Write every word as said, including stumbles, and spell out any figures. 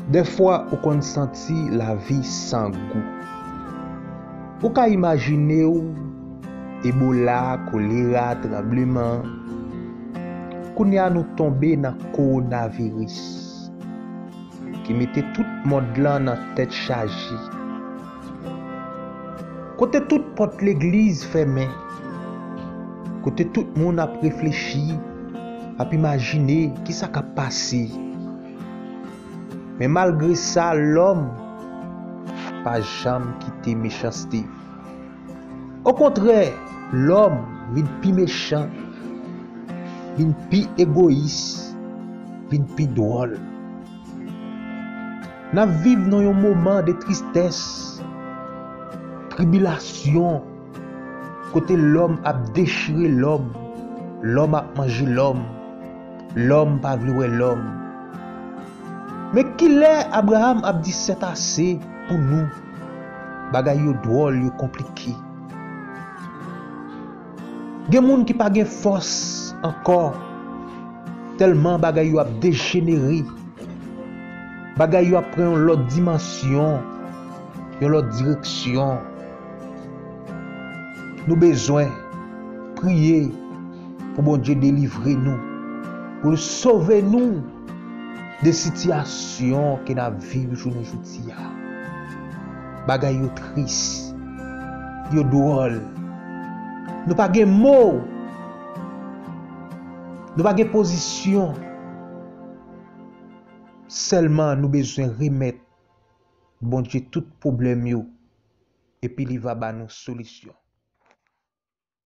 Dèfwa ou konn santi lavi san gou. Ou ka imajine w Ebola, kolera, tranbleman. Kounye a nou tonbe nan kowonaviris ki mete tout mond lan nan tèt chaje. Kote tout pòt legliz fèmen. Kote tout moun ap reflechi, ap imajine kisa k ap pase. Men malgre sa, lòm pa janm kite mechanste. Okontrè, lòm vin pi mechan, vin pi egoyis, vin pi dwòl. N ap viv nan yon moman de tristès, tribilasyon, kote lòm ap dechire lòm, lòm ap manje lòm, lòm pa vle wè lòm. Men kilè Abraram ap di sètase pou nou? Bagay yo dwòl, yo konplike. Gen moun ki pa gen fòs ankò, tèlman bagay yo ap dejenere. Bagay yo ap pran yon lòt dimansyon, yon lòt direksyon. Nou bezwen priye pou Bondye delivre nou, pou l sove nou de sitiyasyon ke n ap viv jounen jodi a. Bagay yo tris, yo dwòl. Nou pa gen mo, nou pa gen pozisyon. Sèlman nou bezwen remèt Bondye tout pwoblèm yo, epi li va ba nou solisyon.